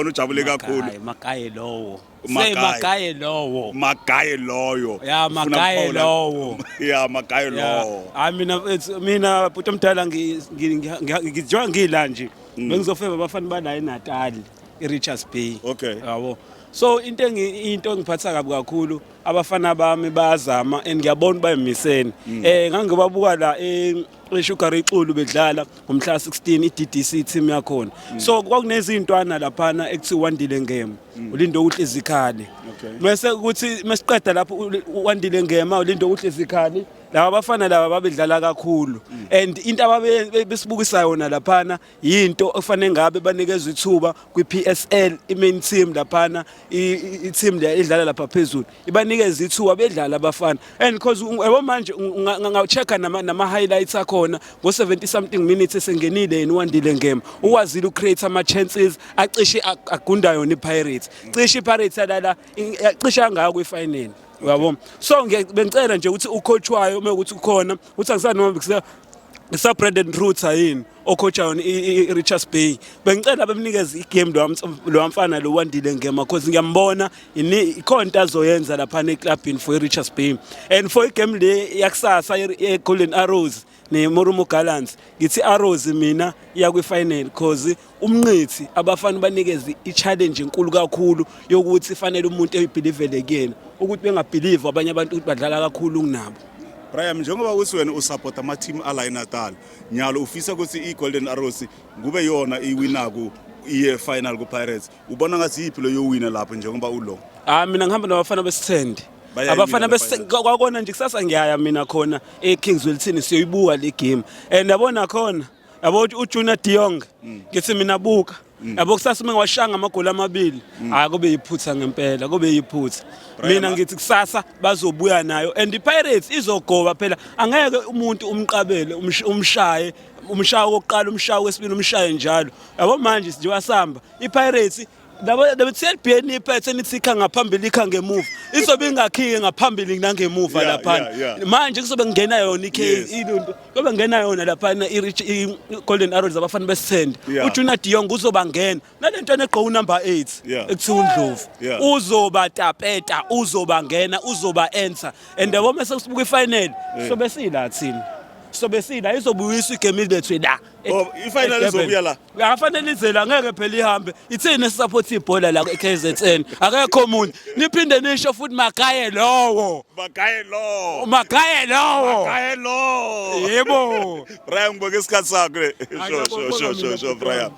Ujabule kakhulu. Magaye, Magaye lowo. Say Magaye. Magaye lowo. Magaye loyo. Ya, Ufuna Magaye ukuphawula? lowo. Ya, Magaye Ya, lowo. hayi, mina mina bhuti omdala, ngijoya ngila nje. Bengizofeva abafana bala eNatal, iRichards Bay. Yabo. So into engiphatha kabi kakhulu, abafana bami bayazama and ngiyabona bayimisene. Ngangibabuka la eSugar Ixulu bedlala ngomhla 16, iDDC team yakhona. So kwakunezintwana laphana ekuthiwa Wandile Ngema, uLindo Kuhle Zikhali. Bese kuthi mesiqeda lapho uWandile Ngema, uLindo Kuhle Zikhali, laba bafana laba babedlala kakhulu and into ababe besibukisa yona laphana yinto okufanele ngabe banikezwe ithuba kwi-PSL, i-main team laphana, i-team le edlala lapha phezulu, ibanikeze ithuba bedlala abafana. And because yabo manje nga-check-a nama-highlights akhona, ngo-70 something minutes esengenile yena uWandile Ngema, ukwazile ucreate ama-chances acishe agunda yona i-Pirates, cishe i-Pirates yalala cishe angaya kwi-final, uyabo. So bengicela nje ukuthi ucoach wayo, uma ukuthi ukhona, ukuthi angisazi noma isa Brandon Truter yini ocoacha yona i-Richards Bay, bengicela bemnikeze igame lo mfana lo Wandile Ngema, because ngiyambona ikhona into azoyenza lapha eclubini for i-Richards Bay and for igame le yakusasa ye-Golden Arrows ne-Marumo Gallants. Ngithi Arrows mina iya kwi-final, because umnqithi abafana banikeze i-challenge enkulu kakhulu yokuthi fanele umuntu eyibelievele kuyena, ukuthi bengabelieve abanye abantu ukuthi badlala kakhulu kunabo. Brian, njengoba uthi wena usupport ama team ala eNatal, nyalo ufisa ukuthi i-Golden Arrows kube yona iwinaku iye final ku Pirates, ubona ngathi yiphi lo yowina lapho njengoba ulo? Ah, mina ngihamba nabafana besithende. Bayayimina Abafana le bese kwakona nje kusasa ngiyaya mina khona eKings Wilton, siyoyibuka le game and yabona khona, yabo, uJunior De Jong, ngithi mina buka, yabo, kusasa uma ngiwashanga amagoli amabili, hayi, kube yiphutha ngempela, kube yiphutha. Brian, Mina ngithi kusasa bazobuya nayo and iPirates izogoba phela. Angeke umuntu umqabele, umshaye, umshaye okokuqala, umshaye wesibili, umshaye njalo, yabo. Manje nje wasamba iPirates labo TLB iphethe, nithi ikha ngaphambili, ikha ngemuva, izobe ingakhike ngaphambili nangemuva laphana. Manje kuzobe kungena yona iK iluntu, kuzobe kungena yona laphana i-Golden Arrows, abafana besithende. UJunior De Jong uzobangena nalento egqoka unumber 8 ekuthiwa uNdlovu. Uzoba tapeta, uzobangena, uzoba enter and yabo mase sibuka ifinal, sobe sila thina, sobe sila, izobuyiswa igame ilethwe la. Oh, i-final eDurban. Izobuya la? Akafanele ize la, ngeke phela ihambe. Ithini esisupport ibhola la e-KZN, akekho omunye. Niphinde nisho futhi, Magaye lowo. Magaye lo. Magaye lowo. Magaye lo. Yebo. Brian, ngibonge isikhathi sakho le. Sure. Ngiyabonga Sure, mina, sure, bhuti Brian. wami.